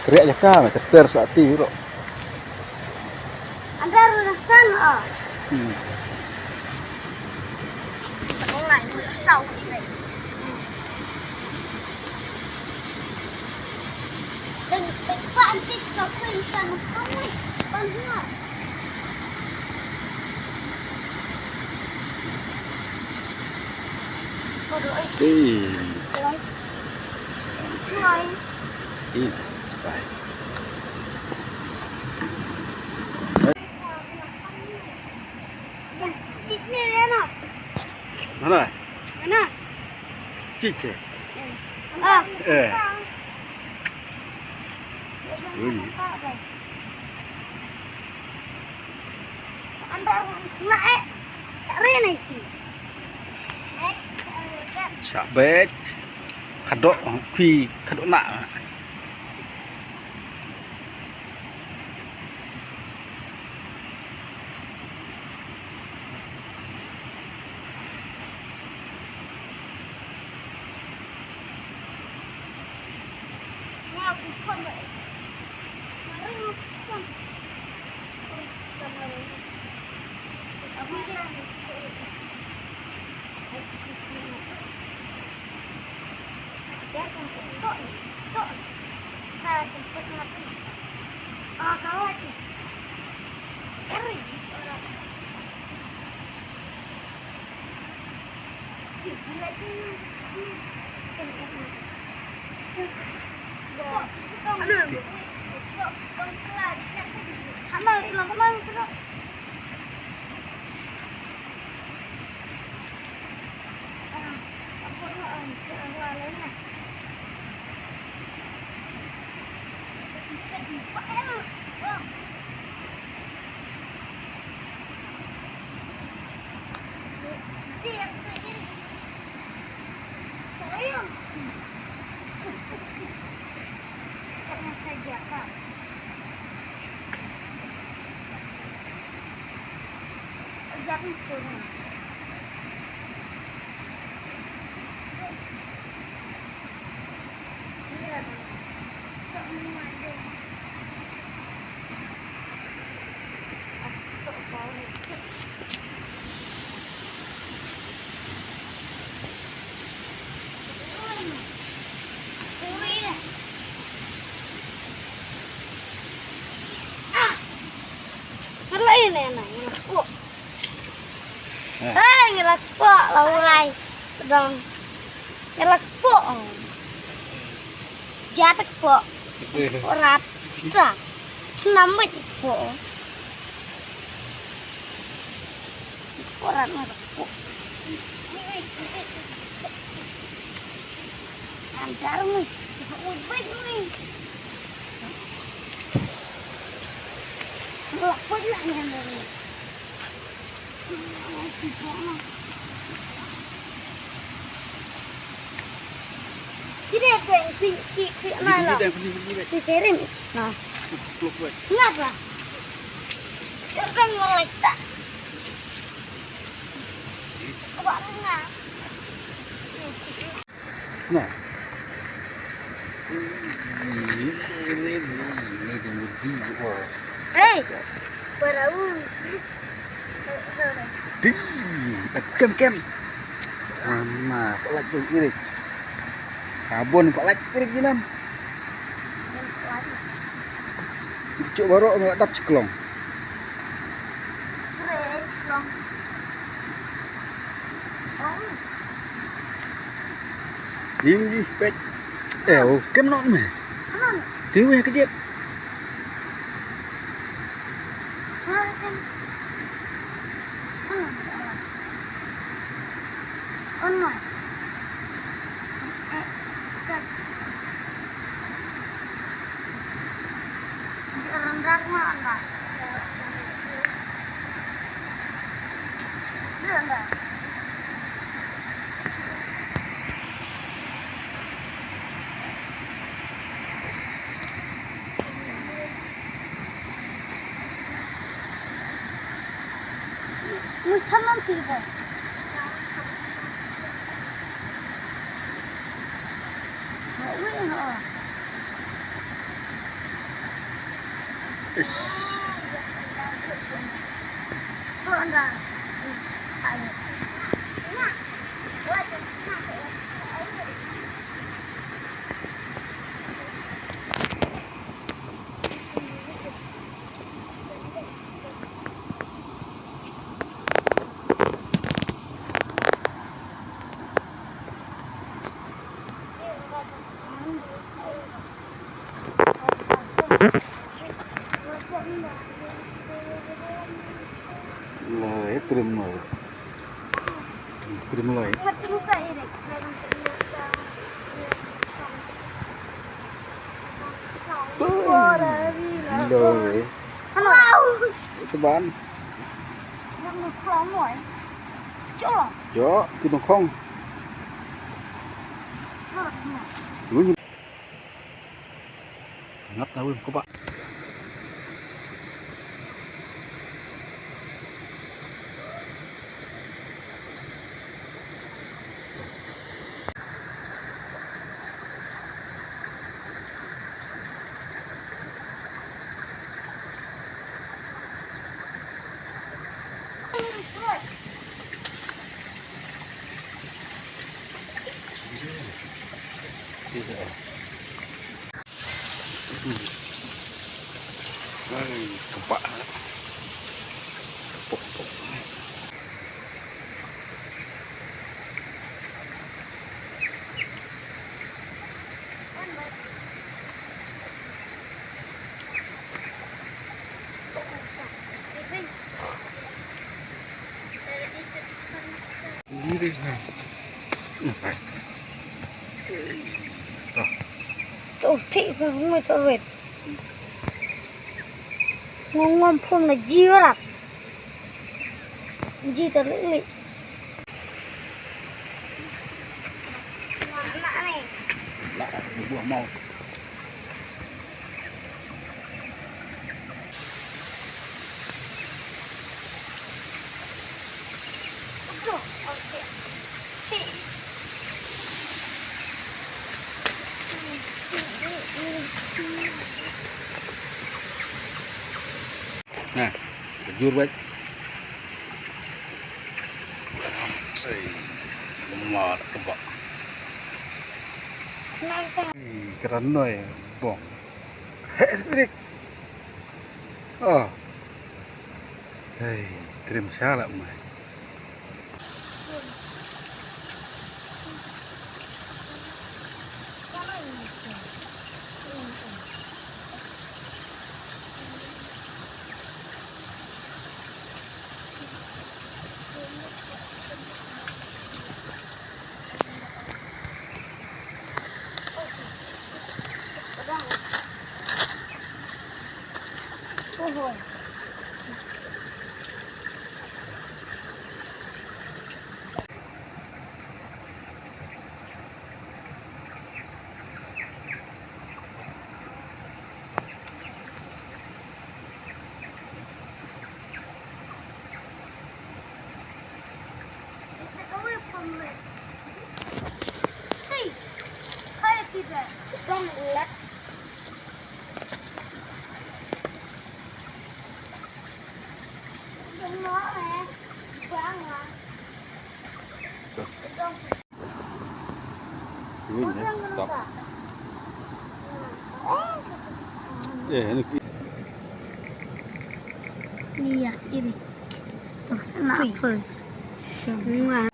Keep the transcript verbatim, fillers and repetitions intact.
Kriak jaka me keter sa ti ro. Anda ru nasan ah. Hmm. Online mo sa. Bang bang pa anti ka kuin kan kan. Bang ha. Aduh, eh. Hey. Lai. Lai. Ih, style. Cik ni dia nak. Mana? Mana? Cik ke? Ah. Eh. Ui. Anda nak eh. Tak rena itu. Chak bet. Kadok kui kadok nak. Ngi la kpoh. Eh, ngi la kpoh, la wai. Dang. Ngi la kpoh. Ja ta kpoh. Kpoh rat. Ta. Snam bad kpoh. Kpoh rat ma kpoh. Andar mi. Ui bad mi. Kpoh rat mi andar mi. Sini ada yang pin-, si, si, mana? Ini ada yang pin-, pin-, pin-, Si Ferin. Nah. Pluk, pluk, pluk. Ngapa? Siapa yang nge-like tak? Coba dengar. Nah. Ini, ini, ini, ini dia mudi, wah. Hei, parau. Dih, kem, kem. Mama, pat lait tu irik. Kabon, pat lait irik jinam. Cuk baru ngelak dap ceklong. Dim di pek. Eh, oh, kem nok me. Dim ya kejep. Mui thaman ti ba. Ish. Lai, trim lai. Trim lai. Tuh. Lai. Ito ban. Jo, ki nongkhong. Ngap na wim ko ba. Ai, kebak. Pok, pok. To, thik, ngam ngoi to wet. Ngam ngam phum na ji rap. Ji ta lik lik. Nak, nak, nak, buah mau. Nah, kejur baik. Sei, mat kebak. Ih, keranoi bong. Heh, spirit. Oh. Hei, trim shala mai. Win, eh, stop. Eh, ini ki- Iya, ini. Tuh, kenapa? Semua.